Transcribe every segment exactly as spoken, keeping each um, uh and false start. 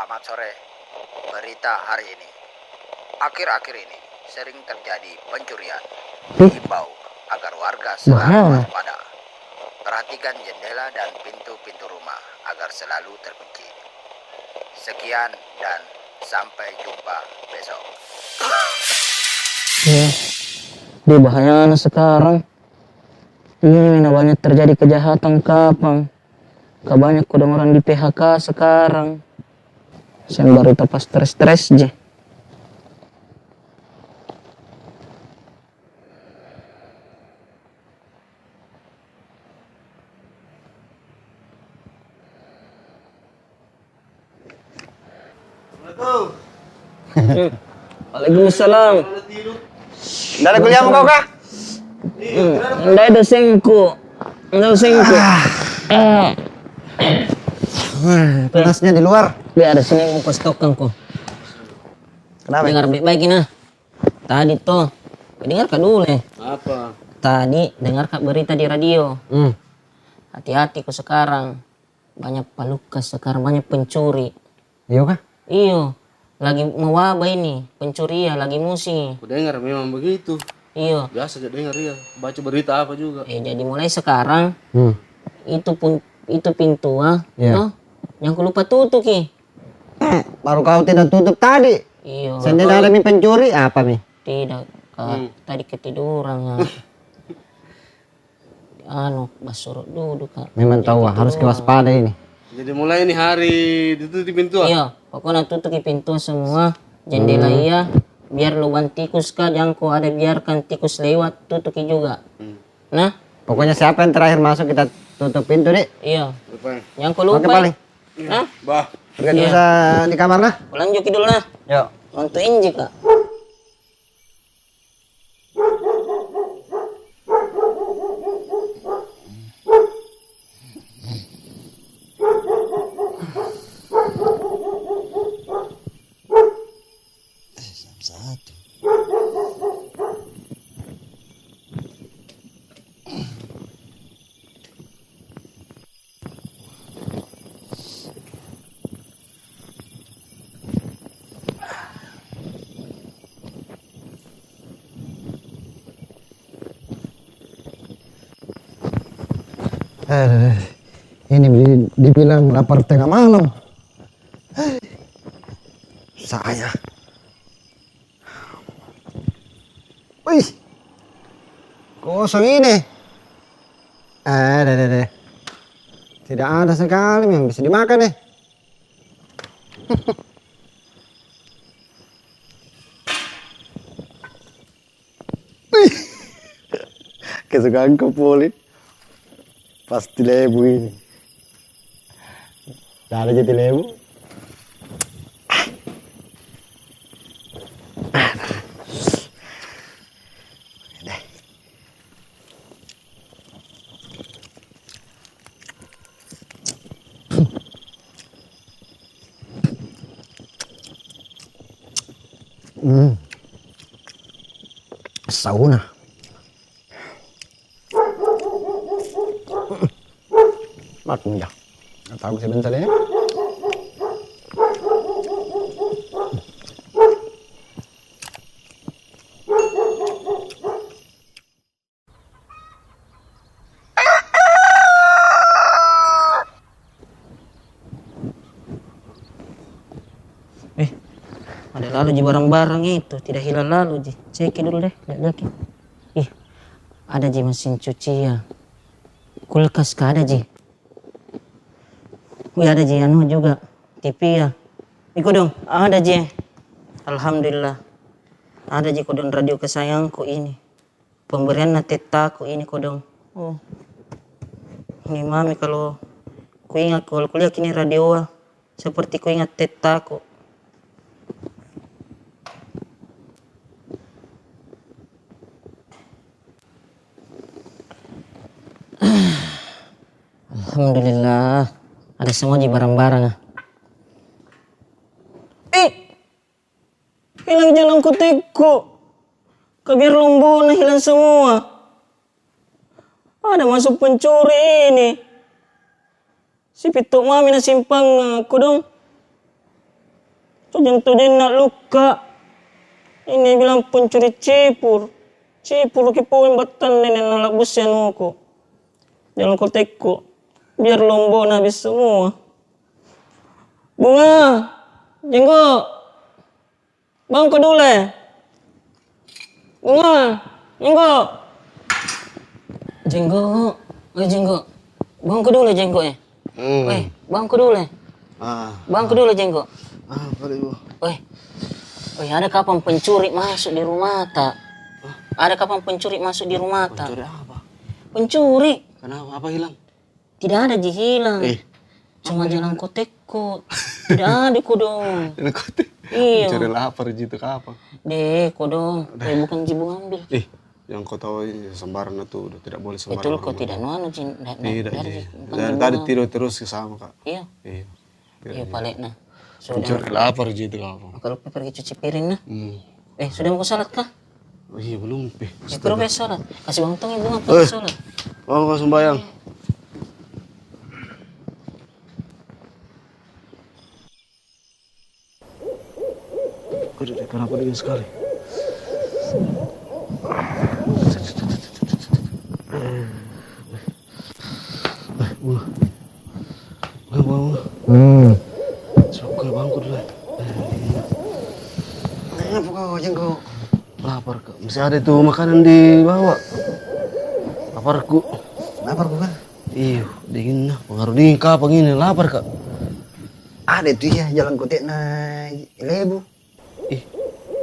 Selamat sore. Berita hari ini. Akhir-akhir ini sering terjadi pencurian. Diimbau agar warga selalu waspada. Perhatikan jendela dan pintu-pintu rumah agar selalu terkunci. Sekian dan sampai jumpa besok. Iya, di bahayana sekarang. Ini na banyak terjadi kejahatan kapang. Ka banyak kodong orang di P H K sekarang. Seng baru tapa stres-stres ji. Assalamualaikum. Waalaikumsalam. Nda ada kuliahmu kau kah? Hmm, nda ada dosengku. Nda ada dosengku. Ah. Ah. Wah, panasnya di luar. Biar ada sini mau kasih tokang ko. Kenapa? Dengar baik-baik ini. Tadi toh, dengar ka dulu eh. Apa? Tadi dengar ka berita di radio. Hmm. Hati-hati ko sekarang. Banyak palukas sekarang, banyak pencuri. Iyo kah? Iyo. Lagi mewabah ini, pencurian lagi musim. Kudengar memang begitu. Iyo. Biasa ja dengar, iya. Baca berita apa juga. Eh, jadi mulai sekarang, hmm, itu pun, itu pintu, ah, iya, toh, jangan ko lupa tutup ki. Baru kau tidak tutup tadi. Iyo. Sendiri ada mi pencuri, apa mi? Tidak, Kak. Hmm. Tadi ketiduran, ah. Anu, basoro duduk, Kak. Memang tahu, harus kewaspada ini. Jadi mulai ini hari ditutup pintu, ah? Iya, pokoknya tutup pintu semua, jendela, hmm, iya, biar lubang tikus kah, jangan ko ada biarkan tikus lewat, tutup ki juga. Hmm. Nah. Pokoknya siapa yang terakhir masuk, kita tutup pintu, Dik. Iya. Depan. Jangan ko lupa. Oke, paling. Nah. Bah. Pergi dulu, iya, sa di kamar, nah. Pulang juga dulu, nah. Yo. Untuk inji, Kak. Eh, jam satu. Eh, ini di-, dibilang lapar tengah malam. Eh, saya. Wih, kosong ini. Eh, deh, deh, deh. Tidak ada sekali yang bisa dimakan, eh. Kesukaan ko poli. Pasti lebu ini. Tidak ada jadi lebu. Hmm. Sauna. Makan ya. Tahu sebentar ya. Eh, ada lalu ji barang-barang itu, tidak hilang lalu ji. Cek dulu deh, lihat-lihat ki. Ih, ada ji mesin cuci ya. Kulkas ka ada ji. Wih, ada ji anu juga, T V ya. Ih kodong, ada ji. Alhamdulillah. Ada ji kodong radio kesayanganku ini. Pemberianna tettaku ini kodong. Oh. Ini mami kalau kuingat, kalau kulihat ini radio, ah, seperti kuingat tettaku. Alhamdulillah, ada semua ji barang-barang, ah. Eh! Hilang jalan kotekku. Ka biar lombokna hilang semua. Ada masuk pencuri ini. Sipit tok mami na simpang, eh, kodong. Tojeng-tojeng na luka. Ini bilang pencuri cipur. Cipur ki poeng batang nenek na labu sianuku. Jalan kotekku. Biar lombok na habis semua. Bunga, Jenggo. Bangun ko dulu, eh. Bunga, Jenggo. Jenggo, eh, Jenggo. Bangun ko dulu, Jenggo, eh. Hmm. Weh, bangun ko dulu, eh. Ah. Bangun ko dulu, Jenggo. Ah, apa, Ibu? Weh. Weh, ada kapang pencuri masuk di rumah ta. Hah? Ada kapang pencuri masuk di rumah ta. Pencuri apa? Pencuri. Kenapa? Apa hilang? Tidak ada ji hilang. Eh. Cuma jalan kotekku. Tidak ada kodong. Jalan kotek? Iya. Mencari lapar ji itu kapang. Deh, kodong. Eh, bukan ji bu ambil. Eh, yang kau tahu ini sembarang itu udah tidak boleh sembarang. Betul, kau tidak nuanu ji. Tidak ji. Dari tadi tidur terus ke sama, Kak. Iya. Iya. Iya, palekna. Mencari lapar ji itu kapang. Kalau pergi cuci piring, nah. Hmm. Eh, sudah mau salat kah? Oh iya, belum pi. Suruh pi salat. Kasih bangun tong ibu ngapa salat. Bangun kau sembahyang. Aduh, kenapa dingin sekali? Eh, uh. Bangun, bangun. Hmm. Sok ke bangku dulu. Kenapa kau, Jenggo? Lapar, Kak. Masih ada itu makanan di bawah. Laparku. Laparku, Kak? Iyo, dingin nah. Pengaruh dingin kapang ini, lapar, Kak. Ada itu iya, jalan kotekna Lebu. Ih,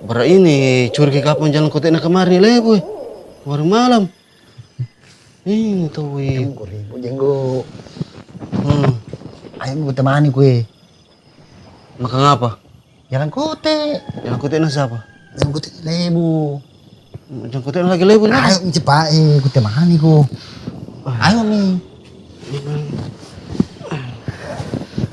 berarti ini curi ki kapang jalan kotekna kemari, Lebu, eh. Kemarin malam. Ini tau, eh. Kamu kau ribut, Jenggo. Hmm. Ayo, mau temani kue. Makan apa? Jalan kotek. Jalan kotekna siapa? Jalan kotek Lebu. Jalan kotekna lagi Lebu, nah. Ayo, mi cepat, eh, ku temani ko. Ayo, mi.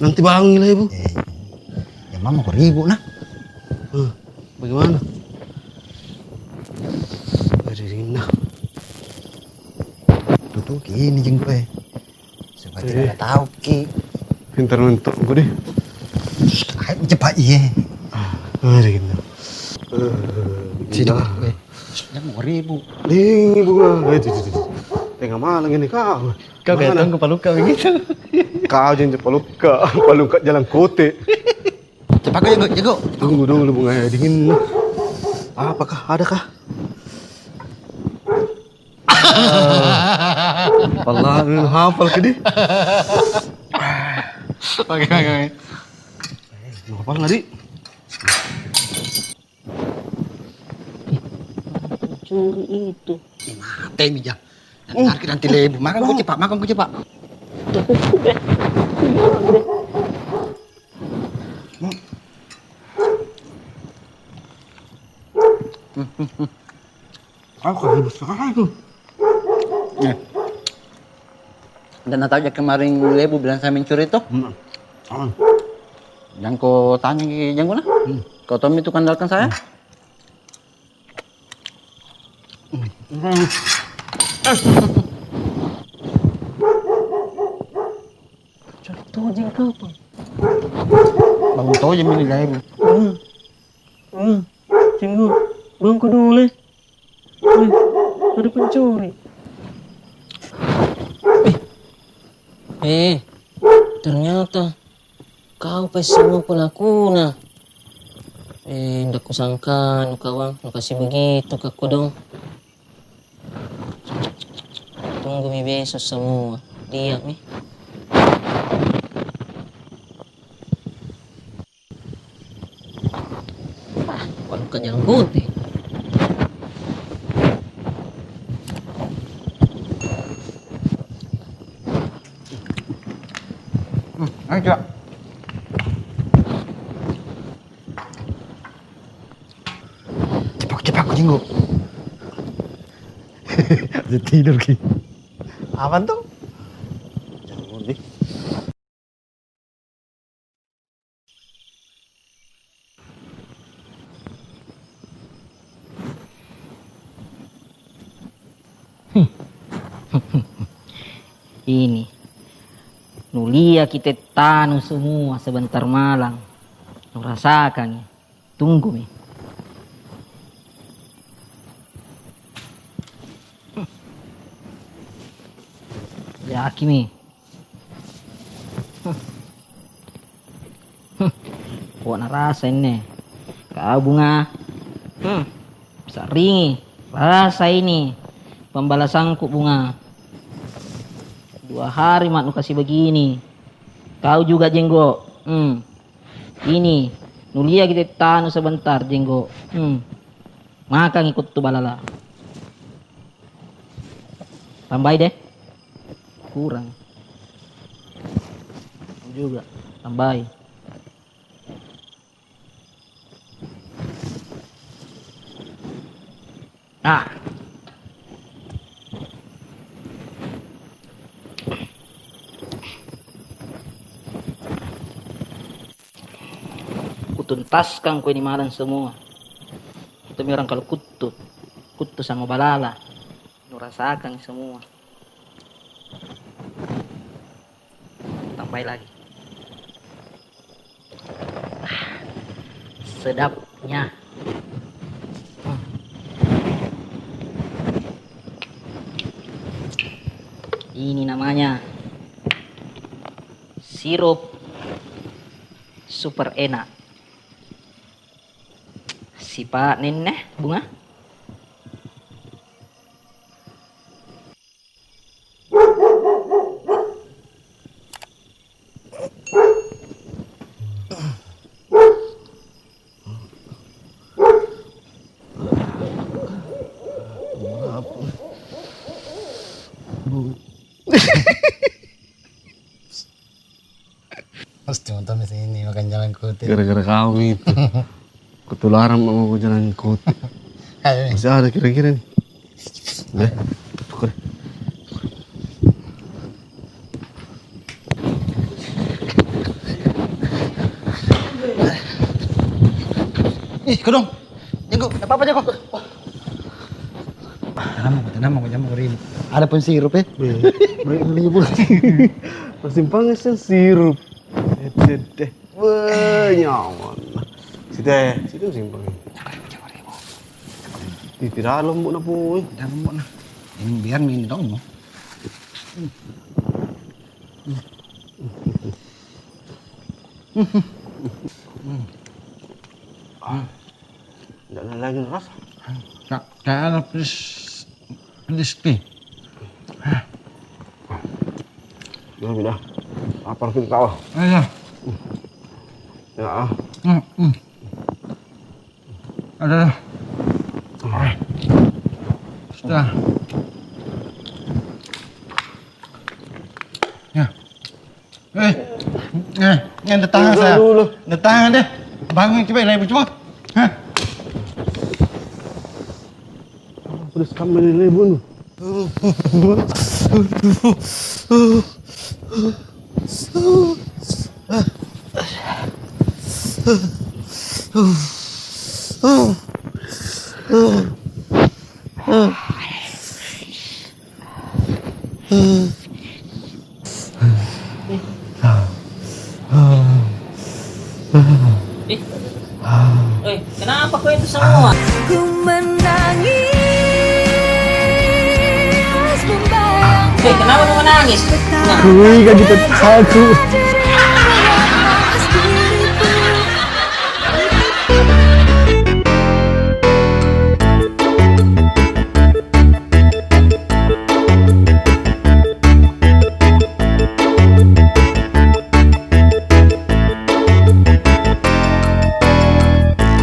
Nanti bangun Lebu. Eh, ya mama ko ribut, nah. Eh, bagaimana? Aduh, dingin, nah. Tutup ki ini, Jenggo, eh. Supaya tidak ada tahu ki. Pintar nonton ku deh. Ayo cepat, iya. Ah, ada gitu. Sini, eh. Jangan mau ribut. Ding, Bunga. Eh, tengah malam ini kau. Kau kayak tunggu paluka begitu. Kau jangan paluka, paluka jalan kotek. Cepat kau, Jenggo, Jenggo. Tunggu dulu, Bunga, dingin. Apakah, adakah? Pala, hafal ke di? Oke, oke, oke. Hafal nggak, di? Curi itu. Ih, mati mi, Jang. Nanti, nanti Lebu. Makan ku cepat, makan ku cepat. Aku ribut sekali tuh. Eh. Dan na tau ja kemarin Lebu bilang saya mencuri tuh. Hmm. Jangan kau tanya ki Jenggo nah. Hmm. Kau Tommy itu andalkan saya. Hmm. Cari tojeng kapang. Bangun tojeng ini, Lebu. Hmm. Hmm. Jenggo, bangun ko dulu, eh. Weh, ada pencuri. Eh, ternyata kau pa semua pelakuna. Eh, ndak kusangka nu kawang, nu kasih begitu ka kodong. Tunggu mi besok semua, lihat mi. Ah, walau kejang putih. Hmm, ayo, Cak. Cepat, cepat, Jenggo. Dia tidur ki. Apaan tuh? Jangan deh. Ini, nulia kita tanu semua sebentar malam. Nurasakangi. Tunggu mi. Yaki mi. Huh. Huh. Ko narasa ini. Kau Bunga. Hmm. Saringi. Rasa ini. Pembalasanku, Bunga. Dua hari ma nukasi begini. Kau juga, Jenggo. Hmm. Ini. Nulia kita tanu sebentar, Jenggo. Hmm. Makangi kuttu balala. Tambai deh. Kurang. Juga. Tambai. Ah. Kutuntaskan ko ini malam semua. Itu mi orang kalau kuttu. Kuttu sama balala. Nurasakan semua. Tambai lagi. Ah, sedapnya. Hmm. Ini namanya sirup super enak. Sipa nenne, Bunga? Pasti mau tamis ini makan jalangkote. Gara-gara kau itu. Ketularan mau makan jalangkote. Ayo, eh. Masih ada kira-kira nih. Deh, tuker. Ih, kodong. Jenggo, apa-apa, Jenggo? Tenang, tenang, jangan ribut. Ada pun sirup, eh? Iya. Beli, beli pun. Persimpangan sirup. Deh, deh, deh. Wah, nyaman. Situ, eh, situ simpang. Jangan ribut, jangan ribut. Ih, tidak lembut na, Puy. Tidak lembut na. Ini biar minum dong, no. Ah, tidak ada lagi rasa. Tak, tak ada pedes, pedes pi. Dah, dah. Lapar kita tahu. Ayo. Ya, ah. Hmm, hmm. Ada. Sudah. Ya. Eh, eh, yang tetangga saya. Dulu, dulu. Tetangga deh. Bangun cepat, lagi cepat. Hah? Pedas kambing ini, Bun. Eh. Eh. Eh, kenapa kau itu semua? Ku menangis membayangkan. Eh, kenapa kau menangis? Nah. Kui kan kita takut.